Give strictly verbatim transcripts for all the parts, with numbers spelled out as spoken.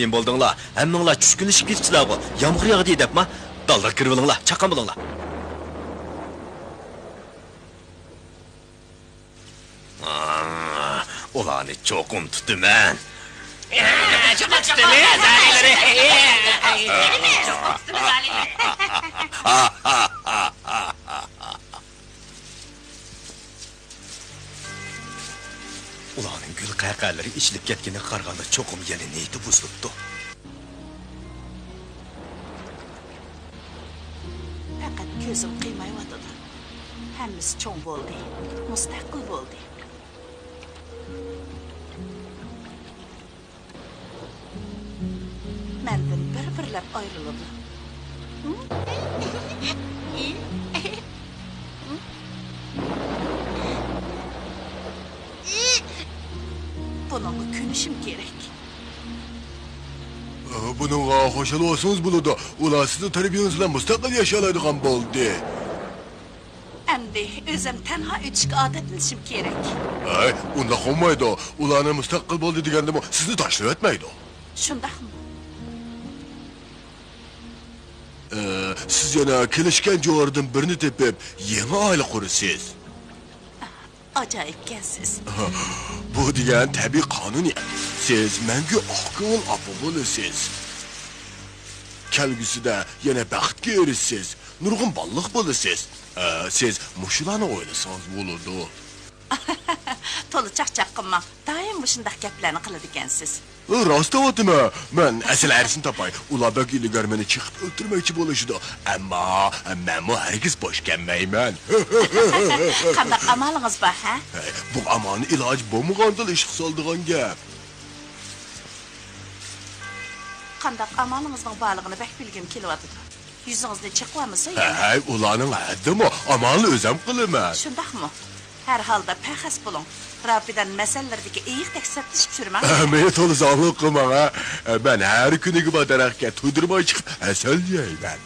نېمە بولدۇڭلار؟ ھەممىڭلار چۈشكۈنلىشىپ كېتىپسىلەرغۇ؟ يامغۇر ياغدى دەپما؟ دالدىغا كىرىۋېلىڭلار، چاققان بولۇڭلار. ئۇلارنى چوقۇم تۇتىمەن. ئۇلارنىڭ گۈل قەھقەھەلىرى ئېچىلىپ كەتكىنىگە قارىغاندا، چوقۇم يەنە نىيىتى بۇزۇلۇپتۇ. پەقەت كۆزۈم قىيمايۋاتىدۇ. ھەممىسى چوڭ بولدى، مۇستەقىل بولدى. مەندىن بىر-بىرلەپ ئايرىلىدۇ. بۇنىڭغا كۆنۈشۈم كېرەك. بۇنىڭغا خۇشال بولسىڭىز بولىدۇ. ئۇلار سىزنىڭ تەربىيەڭىز بىلەن مۇستەقىل ياشىيالايدىغان بولدى. ئەمدى ئۆزۈم تەنھا ئۆتۈشكە ئادەتلىنىشىم كېرەك. ھەي، ئۇنداق بولمايدۇ. ئۇلارنى مۇستەقىل بولدى دېگەندىمۇ سىزنى تاشلىۋەتمەيدۇ. شۇنداقمۇ؟ ئە، سىز يەنە كېلىشكەن جورالاردىن بىرىنى تېپىپ، يېڭى ئائىلە قۇرىسىز. ئاجايىپكەنسىز. بۇ دېگەن تەبىئىي قانۇنىيەت. سىز مەڭگۈ ئاق كۆڭۈل ئاپا بولىسىز. كەلگۈسىدە يەنە بەختكە ئېرىشىسىز، نۇرغۇن بالىلىق بولىسىز. ئە، سىز مۇشۇلارنى ئويلىسىڭىز بولىدۇ. تولا چاقچاق قىلماڭ، دائىم مۇشۇنداق گەپلەرنى قىلىدىكەنسىز. راست دەۋاتىمەن، مەن ئەسلى ھەرىسىنى تاپاي. ئۇلار بەك ھىيلىگەر، مېنى چېقىپ ئۆلتۈرمەكچى بولۇشىدۇ. ئەمما مەنمۇ ھەرگىز بوش كەلمەيمەن. قانداق ئامالىڭىز بار، ھە؟ بۇ ئامالنى ئىلاجى بولمىغاندىلا ئىشقا سالىدىغان گەپ. قانداق ئامالىڭىزنىڭ بارلىقىنى بەك بىلگۈم كېلىۋاتىدۇ. يۈزىڭىزنى چېقىۋالمىسا يەنە. ھەي، ئۇلارنىڭ ھەددىمۇ، ئامالنى ئۆزۈم قىلىمەن. شۇنداقمۇ؟ ھەر ھالدا پەخەس بولۇڭ. راپىدان مەسىلىلىرىدىكى ئېيىق تەكشۈرتۈشۈپ يۈرمەڭ. مېنى تولا زاڭلىق قىلماڭ، ھە. مەن ھەر كۈنى بار دەرەخكە تۇيدۇرماي چىقىپ ھەسەل يەيمەن.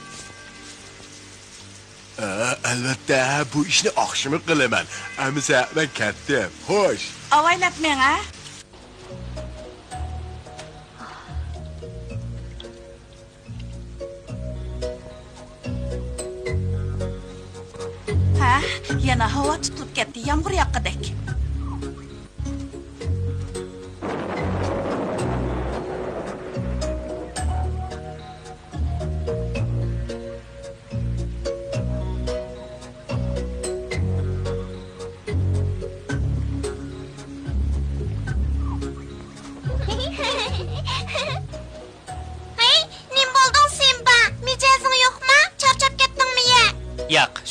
ئەلۋەتتە، بۇ ئىشنى ئاخشىمى قىلىمەن. ئەمىسە، مەن كەتتىم. خوش. ئاۋايلاپ مېڭە. ھە، يەنە ھاۋا تۇتۇلۇپ كەتتى، يامغۇر ياغقۇدەك.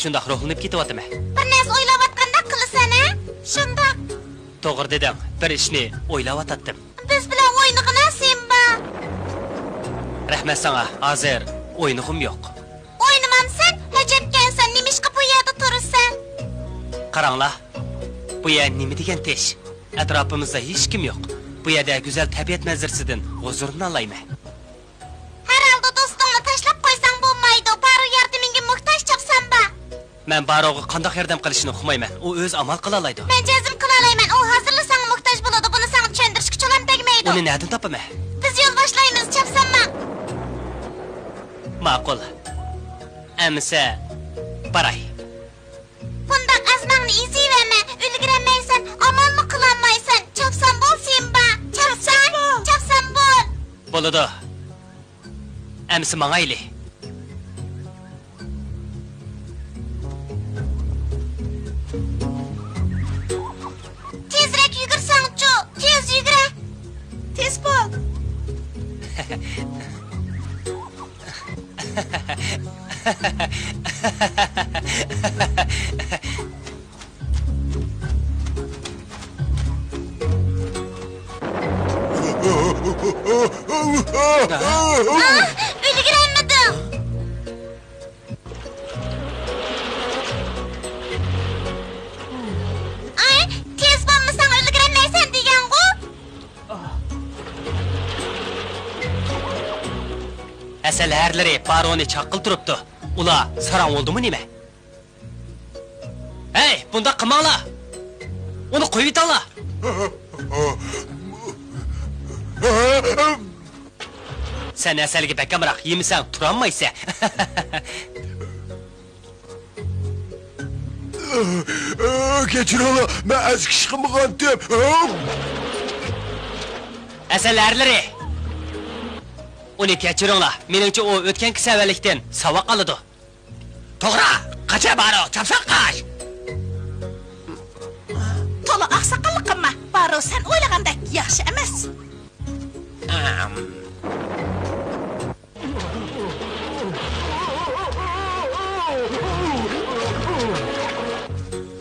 شۇنداق روھلىنىپ كېتىۋاتىمەن. بىر نەرسە ئويلاۋاتقاندەك قىلىسەن، ھە؟ شۇنداق. توغرا دېدىڭ، بىر ئىشنى ئويلاۋاتاتتىم. بىز بىلەن ئوينىغىنا، سىمبا. رەھمەت ساڭا، ھازىر ئوينىغۇم يوق. ئوينىمامسەن؟ ئەجەبكەنسەن، نېمىشقا بۇ يەردە تۇرىسەن؟ قاراڭلار، بۇ يەر نېمە دېگەن تېش؟ ئەتراپىمىزدا ھېچكىم يوق. بۇ يەردە گۈزەل تەبىئەت مەنزىرىسىدىن ھۇزۇرلىنالايمەن. ھەر ھالدا دوستۇڭنى تاشلاپ قويساڭ بولمايدۇ. بارۇ ياردىمىڭگە موھتاج، چاپسانبا. مەن بارۇغا قانداق ياردەم قىلىشنى ئۇقمايمەن. ئۇ ئۆزى ئامال قىلالايدۇ. مەن جەزم قىلالايمەن. ئۇ ھازىرلا ساڭا موھتاج بولىدۇ. بۇنى ساڭا چۈشەندۈرۈشكە چولام تەگمەيدۇ. ئۇنى نەدىن تاپىمەن؟ بىز يول باشلايمىز، چاپسانماڭ. ماقۇل. ئەمىسە، باراي. بۇنداق ئەزمەڭنى ئېزىۋەرمە، ئۈلگۈرەلمەيسەن، ئامالمۇ قىلالمايسەن. چاپسان بول، سىمبا! چاپسان! چاپسان بول! بولىدۇ. ئەمىسە ماڭايلى. تېزرەك يۈگۈرسەڭچۇ، تېز يۈگۈرە! تېز بول! ئاھ، ئۈلگۈرەلمىدىڭ! ئاي، تېز بولمىساڭ ئۈلگۈرەلمەيسەن دېگەنغۇ! ھەسەل ھەرىلىرى بارۇنى چاققىلى تۇرۇپتۇ. ئۇلار ساراڭ بولدىمۇ نېمە؟ ھەي، بۇنداق قىلماڭلار! ئۇنى قويۇۋېتىڭلار! سەن ھەسەلگە بەك ئامراق، يېمىسەڭ تۇرالمايسەن. كەچۈرۈڭلار، مەن ئەسكى ئىش قىلمىغانتىم. ھەسەل ھەرىلىرى! ئۇنى كەچۈرۈڭلار، مېنىڭچە ئۇ ئۆتكەن كېسەۋەنلىكتىن ساۋاق ئالىدۇ. توغرا، قاچە بارۇ، چاپسان قاچ! تولا ئاقساقاللىق قىلما، بارۇ سەن ئويلىغاندەك ياخشى ئەمەس.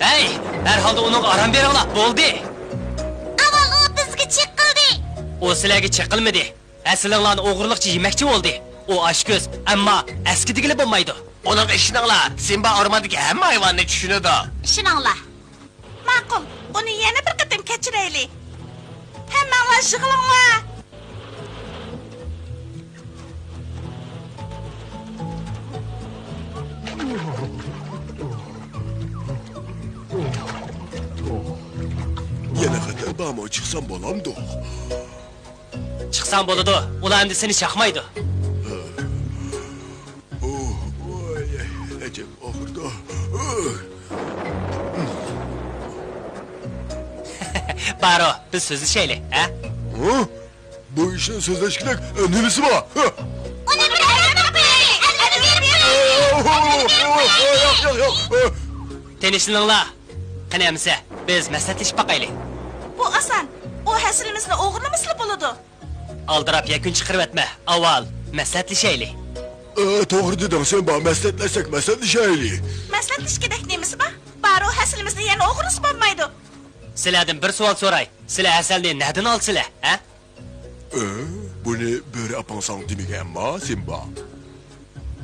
ھەي، ھەر ھالدا ئۇنىڭغا ئارام بېرىڭلار، بولدى! ئاۋۋال ئۇ بىزگە چېقىلدى! ئۇ سىلەرگە چېقىلمىدى. ھەسىلىڭلارنى ئوغرىلىقچە يېمەكچى بولدى. ئۇ ئاچكۆز، ئەمما ئەسكى دېگىلى بولمايدۇ. ئۇنىڭغا ئىشىنىڭلار، سىمبا ئورماندىكى ھەممە ھايۋاننى چۈشىنىدۇ. ئىشىنىڭلار. ماقۇل، ئۇنى يەنە بىر قېتىم كەچۈرەيلى. ھەممەڭلار يىغىلىڭلار. يەنە خەتەر بارمۇ؟ چىقسام بولامدۇ؟ چىقساڭ بولىدۇ، ئۇلار ئەمدى سېنى چاقمايدۇ. ئوھ، ۋاي، ئەجەب ئاغرىدۇ. بارۇ، بىز سۆزلىشەيلى، ھە؟ ھە؟ بۇ ئىشنىڭ سۆزلەشكۈدەك نېمىسى بار؟ ھە؟ ئۇنى بىر ئەلگە بېرىپ قويايلى، ئەلگە بېرىپ قويايلى. ياق، ياق، ياق. تىنچلىنىڭلار. قېنى ئەمىسە، بىز مەسلىھەتلىشىپ باقايلى. بۇ ئاسان. ئۇ ھەسىلىمىزنى ئوغرىلىمىسىلا بولىدۇ. ئالدىراپ يەكۈن چىقىرىۋەتمە. ئاۋۋال مەسلىھەتلىشەيلى. ئە، توغرا دېدىڭ، سىمبا، مەسلىھەتلەشسەك مەسلىھەتلىشەيلى. مەسلىھەتلىشىش كېرەك نېمىسى بار؟ بارۇ ھەسىلىمىزنى يەنە ئوغرىلىسا بولمايدۇ. سىلەردىن بىر سوئال سوراي. سىلەر ھەسەلنى نەدىن ئالىسىلەر، ھە؟ ئە، بۇنى بۆرە ئاپاڭ ساڭا دېمىگەنما، سىمبا؟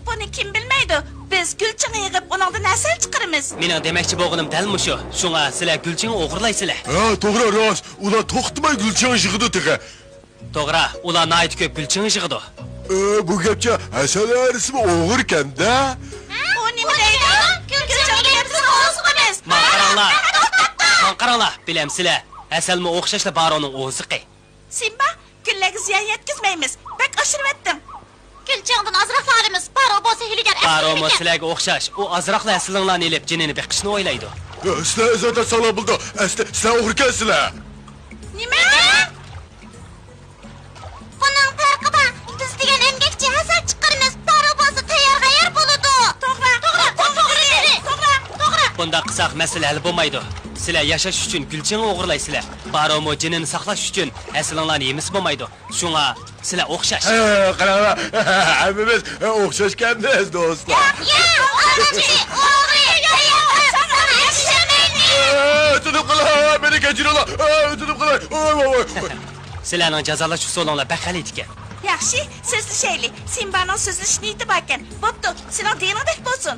بۇنى كىم بىلمەيدۇ؟ بىز گۈلچىڭ يىغىپ، ئۇنىڭدىن ھەسەل چىقىرىمىز. مېنىڭ دېمەكچى بولغىنىم دەل مۇشۇ. شۇڭا سىلەر گۈلچىڭ ئوغرىلايسىلەر. ھە، توغرا، راست. ئۇلار توختىماي گۈلچىڭ يىغىدۇ تېخى. توغرا، ئۇلار ناھايىتى كۆپ گۈلچىڭ يىغىدۇ. ئە، بۇ گەپچە ھەسەل ھەرىسىمۇ ئوغرىكەن-دە. ئۇ نېمە دەيدۇ؟ گۈلچىڭ دېگەن بىز ئوغرىمىز. ماڭا قاراڭلار. ماڭا قاراڭلار. بىلەمسىلەر، ھەسەلمۇ ئوخشاشلا بارۇنىڭ ئوزۇقى. سىمبا، گۈللەرگە زىيان يەتكۈزمەيمىز. بەك ئاشۇرۇۋەتتىڭ. گۈلچىڭدىن ئازراقلا ئالىمىز. بارۇ بولسا ھىيلىگەر ئەسلى بارۇمۇ ئىكەن. سىلەرگە ئوخشاش. ئۇ ئازراقلا ھەسىلىڭلارنى ئېلىپ، جېنىنى بېقىشنى ئويلايدۇ. سىلەر ئىززەت ساڭلار بولىدۇ. ئەسلى سىلەر ئوغرىكەنسىلەر. نېمە؟ بۇنىڭ پەرقى بار. بىز دېگەن ئەمگەكچى ھەسەل چىقىرىمىز. بارۇ بولسا تەييار غەييار بولىدۇ. توغرا، توغرا، توغرا، توغرا، توغرا. بۇنداق قىلساق مەسىلە ھەل بولمايدۇ. سىلەر ياشاش ئۈچۈن گۈلچىڭ ئوغرىلايسىلەر. بارۇمۇ جېنىنى ساقلاش ئۈچۈن ھەسىلىڭلارنى يېمىسە بولمايدۇ. شۇڭا سىلەر ئوخشاش. ھە، قاراڭلار، ھەممىمىز ئوخشاشكەنمىز، دوستلار. ياق، ياق، ئوغرى، ئوغرى. ئۆتۈنۈپ قالاي، مېنى كەچۈرۈڭلار. ئۆتۈنۈپ قالاي. ۋاي، ۋاي، ۋاي. سىلەرنىڭ جازالاش ئۇسۇلۇڭلار بەك غەلىتە ئىكەن. ياخشى، سۆزلىشەيلى. سىمبانىڭ سۆزلىشىش نىيىتى باركەن. بوپتۇ، سېنىڭ دېگىنىڭدەك بولسۇن.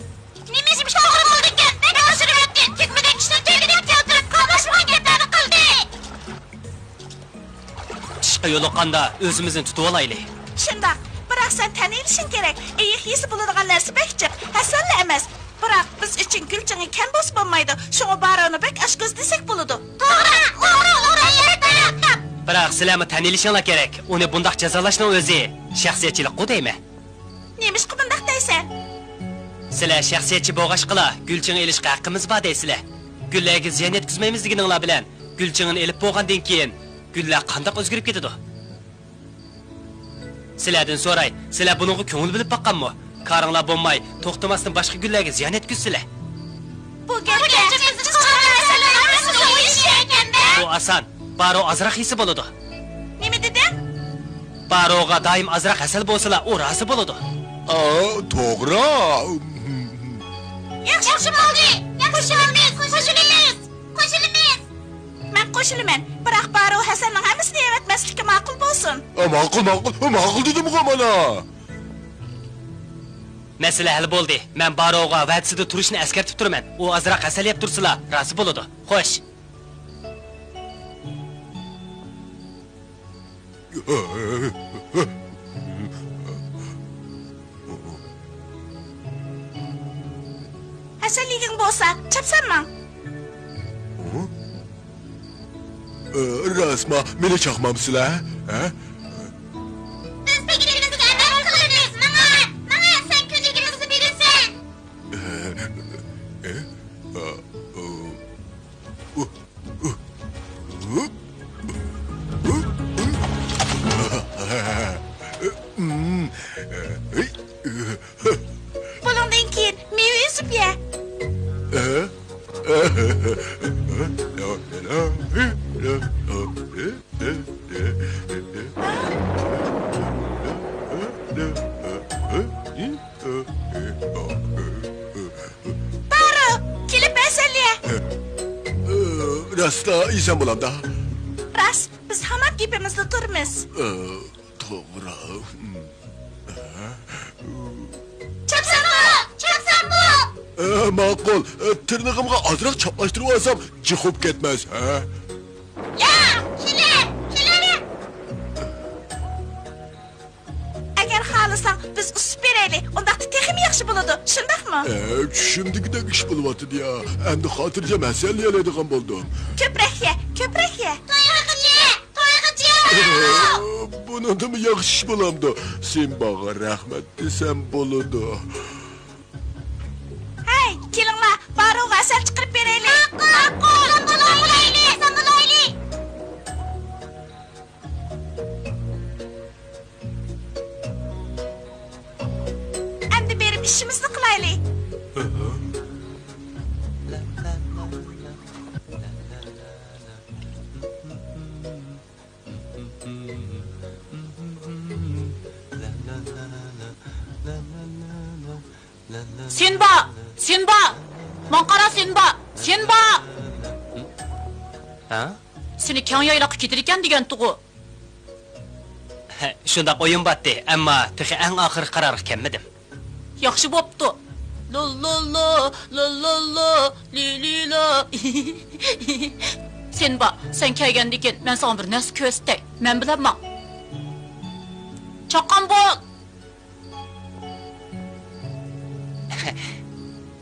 نېمە ئىش توغرا بولدىكەن؟ بەك ئاشۇرۇۋەتتى. تۈگمىدەك ئىشنى تۈگىدەك كەلتۈرۈپ، قاملاشمىغان گەپلەرنى قىلدى. ئىشقا يولۇققاندا ئۆزىمىزنى تۇتۇۋالايلى. شۇنداق. بىراق سەن تەنىيلىشىڭ كېرەك، ئېيىق يېسە بولىدىغان نەرسە بەك جىق، ھەسەللا ئەمەس. بىراق بىز ئۈچۈن گۈلچىڭى كەم بولسا بولمايدۇ، شۇڭا بارونى بەك ئاشكۆز دېسەك بولىدۇ. توغرا، ئوغرى، ئوغرى، يەردە. بىراق سىلەرمۇ تەنىيلىشىڭلار كېرەك، ئۇنى بۇنداق جازالاشنىڭ ئۆزى شەخسىيەتچىلىكقۇ دەيمەن. نېمىشقا بۇنداق دەيسەن؟ سىلەر شەخسىيەتچى بولغاچقىلا، گۈلچىڭى ئېلىشقا ھەققىمىز بار دەيسىلەر. گۈللەرگە زىيان يەتكۈزمەيمىز دېگىنىڭلار بىلەن، گۈلچىڭىنى ئېلىپ بولغاندىن كېيىن، گۈللەر قانداق ئۆزگىرىپ كېتىدۇ؟ سىلەردىن سوراي، سىلەر بۇنىڭغا كۆڭۈل بۆلۈپ باققانمۇ؟ كارىڭلار بولماي، توختىماستىن باشقا گۈللەرگە زىيان يەتكۈزسىلە. بۇ گەپكە بىز چىققان مەسىلىنىڭ ھەممىسىنى ئويلىشىش ئىكەن-دە. بۇ ئاسان. بارو ئازراق يېسە بولىدۇ. نېمە دېدىڭ؟ باروغا دائىم ئازراق ھەسەل بولسىلا، ئۇ رازى بولىدۇ. ئا، توغرا. ياخشى، ياخشى بولدى. ياخشى، قوشۇلىمىز، قوشۇلىمىز، قوشۇلىمىز. مەن قوشۇلىمەن، بىراق بارو ھەسەلنىڭ ھەممىسىنى يەۋەتمەسلىككە ماقۇل بولسۇن. ئا، ماقۇل، ماقۇل، ماقۇل دېدىمغۇ مانا. مەسىلە ھەل بولدى. مەن باروغا ۋەدىسىدە تۇرۇشنى ئەسكەرتىپ تۇرىمەن. ئۇ ئازراق ھەسەل يەپ تۇرسىلا، رازى بولىدۇ. خوش. ھەسەل يېگۈڭ بولسا، چاپسان ماڭ. ھە؟ ئە، راستما، مېنى چاقمامسىلەر؟ ھە؟ بىز دېگىنىمىزگە ئەمەل قىلىمىز. ماڭا، ماڭا، سەن كۆنۈكىمىزنى بېرىسەن. ئە، ئە، ئە، ئە. بۇنىڭدىن كېيىن مېۋە ئۈزۈپ يە. بارۇ، كېلىپ ھەسەل يە. ئە، راستلا يېسەم بولامدا؟ راست، بىز ھامان گېپىمىزدە تۇرىمىز. ئە، توغرا. چاپسان بول! چاپسان بول! ئە، ماقۇل. ئە، تىرنىقىمغا ئازراق چاپلاشتۇرۇۋالسام، جىق بولۇپ كەتمەس، ھە؟ ياق، كېلە، كېلە. ئەگەر خالىساڭ، بىز ئۇسۇپ بېرەيلى. ئۇنداقتا تېخىمۇ ياخشى بولىدۇ، شۇنداقمۇ؟ ئە، چۈشۈمدىكىدەك ئىش بولۇۋاتىدۇ يا. ئەمدى خاتىرجەم ھەسەل يەيدىغان بولدۇم. كۆپرەك يە، كۆپرەك يە. تويغىچە، تويغىچە. ئە، بۇنىڭدىنمۇ ياخشى ئىش بولامدۇ؟ سىمباغا رەھمەت دېسەم بولىدۇ. ھەي، كېلىڭلار، باروغا ھەسەل چىقىرىپ بېرەيلى. ماقۇل، ماقۇل، ساڭا بولايلى، ساڭا بولايلى. ئەمدى بېرىپ ئىشىمىزنى قىلايلى. سىنبا! سىنبا! ماڭا قارا، سىنبا! سىنبا! ھە؟ سېنى كەڭ يايلاققا كېتىدىكەن دېگەنتىغۇ. شۇنداق ئويۇم باتتى، ئەمما تېخى ئەڭ ئاخىرقى قارارغا كەلمىدىم. ياخشى بوپتۇ. لوللولو، لوللولو، لىلىلو. سىنبا، سەن كەلگەندىن كېيىن مەن ساڭا بىر نەرسە كۆرسىتەي. مەن بىلەن ماڭ. چاققان بول!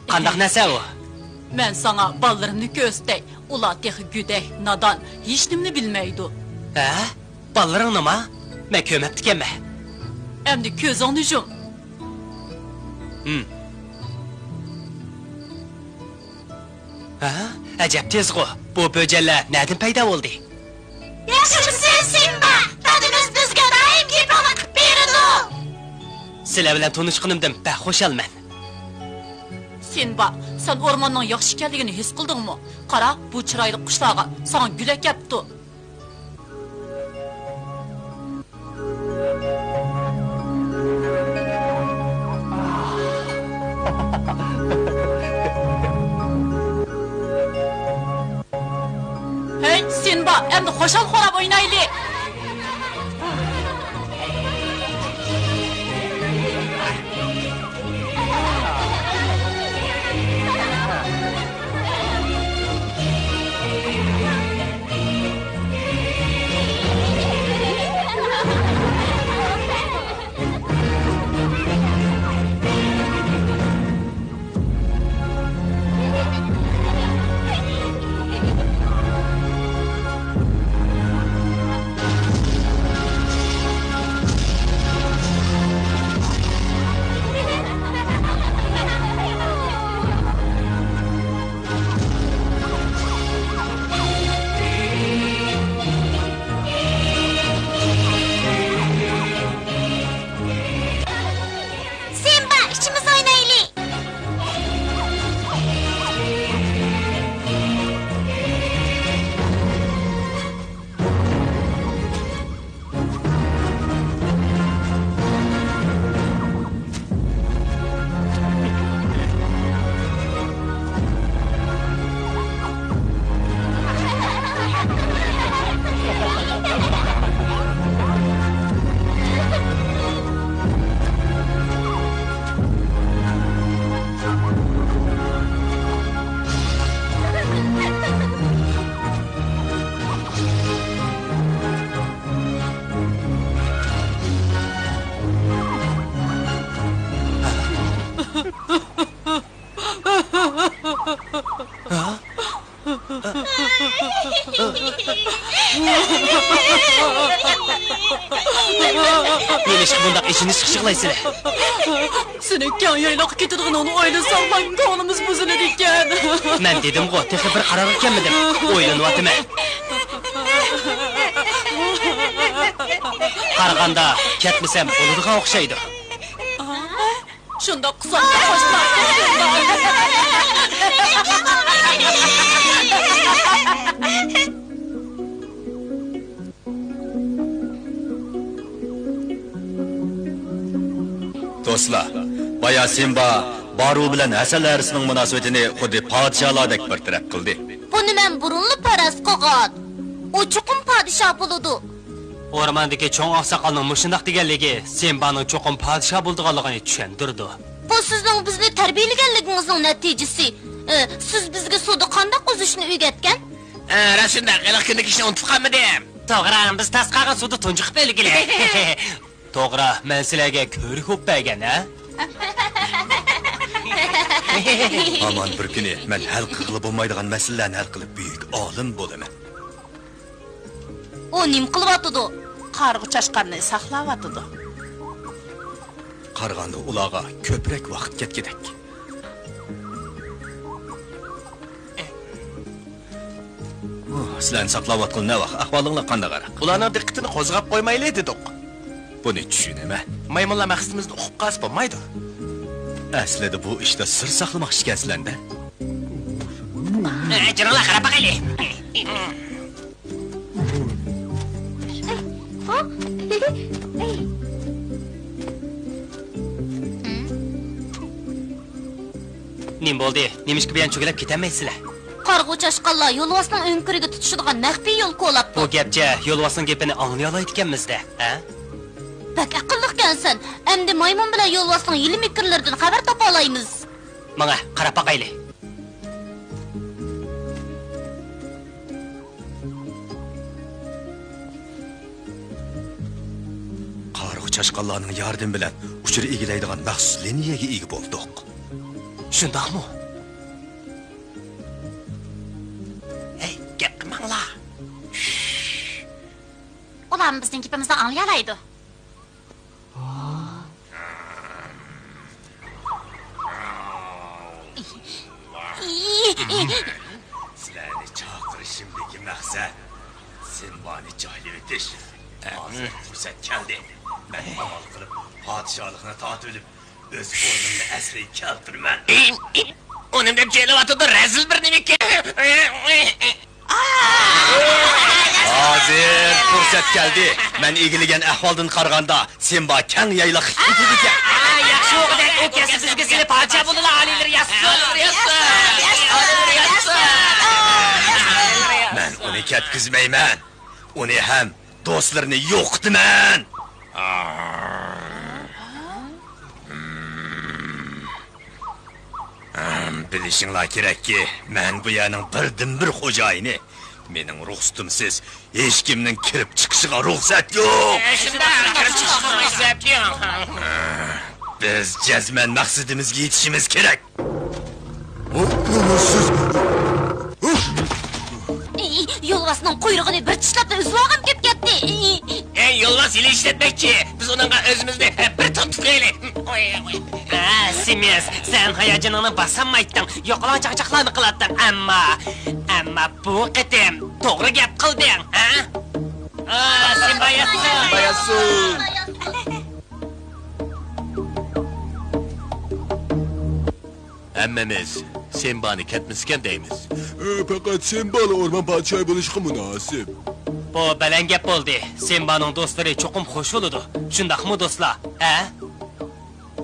قانداق نەرسە ئۇ؟ مەن ساڭا بالىلىرىمنى كۆرسىتەي. ئۇلار تېخى گۆدەك، نادان، ھېچنېمىنى بىلمەيدۇ. ھە؟ بالىلىرىڭنىما؟ مەن كۆرمەپتىكەنمەن. ئەمدى كۆزۈڭنى يۇم. ھىم. ھە؟ ئەجەب تېزغۇ! بۇ بۆجەنلەر نەدىن پەيدا بولدى؟ ياشىمىسۇن سىمبا! دادىمىز بىزگە دائىم گېپىڭنى قىلىپ بېرىدۇ! سىلەر بىلەن تونۇشقىنىمدىن بەك خۇشالمەن. سىمبا، سەن ئورماننىڭ ياخشى ئىكەنلىكىنى ھېس قىلدىڭمۇ؟ قارا، بۇ چىرايلىق قۇشلارغا ساڭا گۈل ئەكەپتۇ. سىمبا، ئەمدى خۇشال-خۇرام ئوينايلى. سىمبا، ئىچىمىز ئوينايلى! نېمىشقا بۇنداق ئېچىنىشلىق يىغلايسىلەر؟ سېنىڭ كەڭ يايلاققا كېتىدىغىنىڭنى ئويلىسام، كۆڭلىمىز بۇزۇلىدىكەن. مەن دېدىمغۇ، تېخى بىر قارارغا كەلمىدىم. ئويلىنىۋاتىمەن. قارىغاندا، كەتمىسەم بولىدىغان ئوخشايدۇ. شۇنداق قىلسام، خوش. دوستلار، بايا سىمبا بارۇ بىلەن ھەسەل ھەرىسىنىڭ مۇناسىۋىتىنى خۇددى پادىشاھلاردەك بىر تەرەپ قىلدى. بۇنى مەن بۇرۇنلا پەرەز قىلغان. ئۇ چوقۇم پادىشاھ بولىدۇ. ئورماندىكى چوڭ ئاقساقالنىڭ مۇشۇنداق دېگەنلىكى سىمبانىڭ چوقۇم پادىشاھ بولىدىغانلىقىنى چۈشەندۈرىدۇ. بۇ سىزنىڭ بىزنى تەربىيەلىگەنلىكىڭىزنىڭ نەتىجىسى. ئى، سىز بىزگە سۇدا قانداق ئۈزۈشنى ئۆگەتكەن؟ ئە، راست شۇنداق، ھېلىقى كۈندىكى ئىشنى ئۇنتۇپ قالمىدىم. توغرا، بىز تاس قالغان سۇدا تۇنجۇقۇپ ئۆلگىلى. توغرا، مەن سىلەرگە كۆۋرۈك بولۇپ بەرگەن، ھە؟ ھامان بىر كۈنى مەن ھەل قىلغىلى بولمايدىغان مەسىلىلەرنى ھەل قىلىپ، بۈيۈك ئالىم بولىمەن. ئۇ نېمە قىلىۋاتىدۇ؟ قارىغۇ چاشقاننى ساقلاۋاتىدۇ. قارىغاندا ئۇلارغا كۆپرەك ۋاقىت كەتكۈدەك. سىلەرنى ساقلاۋاتقىلى نەۋاق؟ ئەھۋالىڭلار قانداق ھاراق؟ ئۇلارنىڭ دىققىتىنى قوزغاپ قويمايلى دېدۇق. بۇنى چۈشىنىمەن. مايمۇنلار مەقسىتىمىزنى ئۇقۇپ قالسا بولمايدۇ. ئەسلىدە بۇ ئىشتا سىر ساقلىماقچى ئىكەنسىلەر-دە. ئە، جېنىڭلار قاراپ باقايلى. نېمە بولدى؟ نېمىشقا بۇيان چۆگىلەپ كېتەلمەيسىلەر؟ قارىغۇ چاشقانلار يولۋاسنىڭ ئۆڭكۈرىگە تۇتىشىدىغان مەخپىي يول كولاپتۇ. بۇ گەپچە يولۋاسنىڭ گېپىنى ئاڭلىيالايدىكەنمىز-دە، ھە؟ بەك ئەقىللىقكەنسەن. ئەمدى مايمۇن بىلەن يولۋاسنىڭ ھىيلە-مىكىرلىرىدىن خەۋەر تاپالايمىز. ماڭە، قاراپ باقايلى. قارىغۇ چاشقانلارنىڭ ياردىمى بىلەن ئۇچۇر ئىگىلەيدىغان مەخسۇس لىنىيەگە ئىگە بولدۇق. شۇنداقمۇ؟ ھەي، گەپ قىلماڭلار. ئۇلارمۇ بىزنىڭ گېپىمىزنى ئاڭلىيالايدۇ. سىلەرنى چاقىرىشىمدىكى مەقسەت سىمبانى جايلىۋېتىش. ھازىر پۇرسەت كەلدى. مەن ئامال قىلىپ پادىشاھلىقنى تارتىۋېلىپ، ئۆز ئورنۇمنى ئەسلىگە كەلتۈرىمەن. ئۇنى دەپ جېلىۋاتىدۇ، رەزىل بىر نېمىكەن. ھازىر پۇرسەت كەلدى. مەن ئىگىلىگەن ئەھۋالدىن قارىغاندا، سىمبا كەڭ يايلاققا كېتىدىكەن. ياخشى ئوغۇل، ئۇ كەلسە بىزگە سېلىپ پادىشاھ بولىدۇ، ئالىيلىرى ياشىسۇن. مەن ئۇنى كەتكۈزمەيمەن. ئۇنى ھەم دوستلىرىنى يوقىتىمەن. بىلىشىڭلار كېرەككى، مەن بۇ يەرنىڭ بىردىنبىر خوجايىنى. مېنىڭ رۇخسىتىمسىز ھېچكىمنىڭ كىرىپ چىقىشىغا رۇخسەت يوق. شۇنداق، كىرىپ چىقىشقا رۇخسەت يوق. بىز جەزمەن مەقسىتىمىزگە يېتىشىمىز كېرەك. ئى، يولۋاسنىڭ قۇيرۇقىنى بىر چىشلاپلا ئۈزۈۋالغۇم كېلىپ كەتتى. ئى. ئەي، يولۋاس ھىيلە ئىشلەتمەكچى. بىز ئۇنىڭغا ئۆزىمىزنى بىر تونۇتۇپ قويايلى. ھە، سېمىز، سەن ھاياجىنىڭنى باسالمايتتىڭ، يوقىلاڭ چاقچاقلارنى قىلاتتىڭ، ئەمما، ئەمما بۇ قېتىم توغرا گەپ قىلدىڭ، ھە؟ ئا، سىمبا ياتسۇن! سىمبا ياتسۇن! ھەممىمىز سىمبانى كەتمىسىكەن دەيمىز. ئە، پەقەت سىمبالا ئورمان پادىشاھى بولۇشقا مۇناسىپ. بۇ بەلەن گەپ بولدى. سىمبانىڭ دوستلىرى چوقۇم خوش بولىدۇ. شۇنداقمۇ، دوستلار؟ ھە؟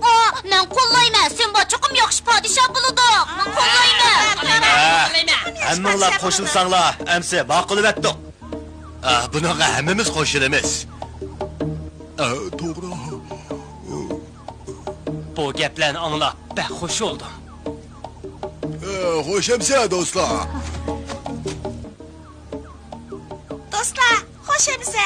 ئا، مەن قوللايمەن. سىمبا چوقۇم ياخشى پادىشاھ بولىدۇ. مەن قوللايمەن. ھە، ھەممىڭلار قوشۇلساڭلار، ئەمسە ماقۇللىۋەتتۇق. ئا، بۇنىڭغا ھەممىمىز قوشۇلىمىز. ئا، توغرا. بۇ گەپلەرنى ئاڭلاپ بەك خوش بولدۇم. ئا، خوش ئەمسە، دوستلار. دوستلار، خوش ئەمسە.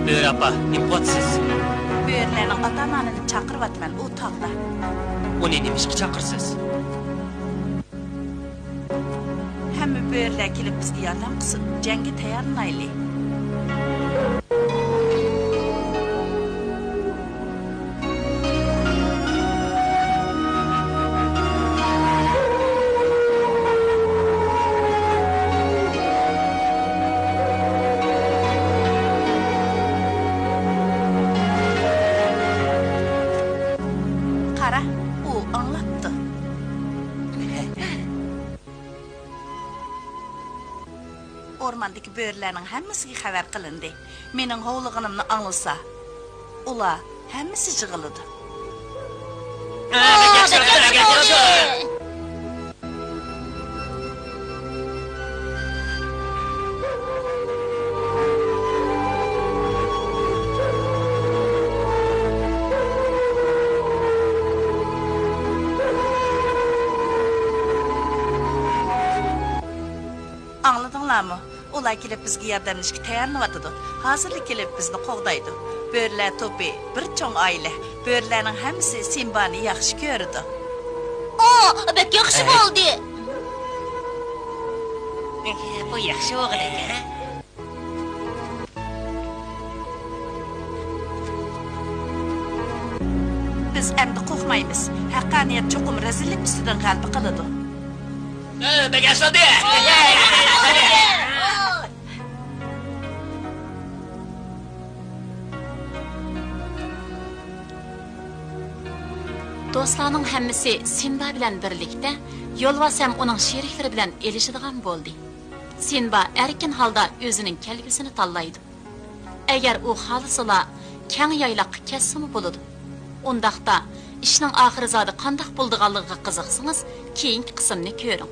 بۆرە ئاپا، نېمە قىلىۋاتىسىز؟ بۆرىلەرنىڭ ئاتامانىنى چاقىرىۋاتىمەن، ئۇ تاغدا. ئۇنى نېمە ئىشقا چاقىرىسىز؟ ھەممە بۆرىلەر كېلىپ بىزگە ياردەم قىلسۇن، جەڭگە تەييارلىنايلى. قارا، ئۇ ئاڭلاپتۇ. ئورماندىكى بۆرىلەرنىڭ ھەممىسىگە خەۋەر قىلىندى. مېنىڭ ھۇۋلىغىنىمنى ئاڭلىسا، ئۇلار ھەممىسى يىغىلىدۇ. ئاڭلىدىڭلارمۇ؟ ئۇلار كېلىپ بىزگە ياردەملىشىشكە تەييارلىنىۋاتىدۇ. ھازىرلا كېلىپ بىزنى قوغدايدۇ. بۆرىلەر توپى بىر چوڭ ئائىلە. بۆرىلەرنىڭ ھەممىسى سىمبانى ياخشى كۆرىدۇ. ئو، بەك ياخشى بولدى. بۇ ياخشى بولغۇدەك، ھە؟ بىز ئەمدى قورقمايمىز. ھەققانىيەت چوقۇم رەزىللىك ئۈستىدىن غەلىبە قىلىدۇ. بەك ياخشى بولدى. دوستلارنىڭ ھەممىسى سىمبا بىلەن بىرلىكتە، يولۋاس ھەم ئۇنىڭ شېرىكلىرى بىلەن ئېلىشىدىغان بولدى. سىمبا ئەركىن ھالدا ئۆزىنىڭ كەلگۈسىنى تاللايدۇ. ئەگەر ئۇ خالىسىلا، كەڭ يايلاققا كەتسىمۇ بولىدۇ. ئۇنداقتا، ئىشنىڭ ئاخىرى زادى قانداق بولىدىغانلىقىغا قىزىقسىڭىز، كېيىنكى قىسىمنى كۆرۈڭ.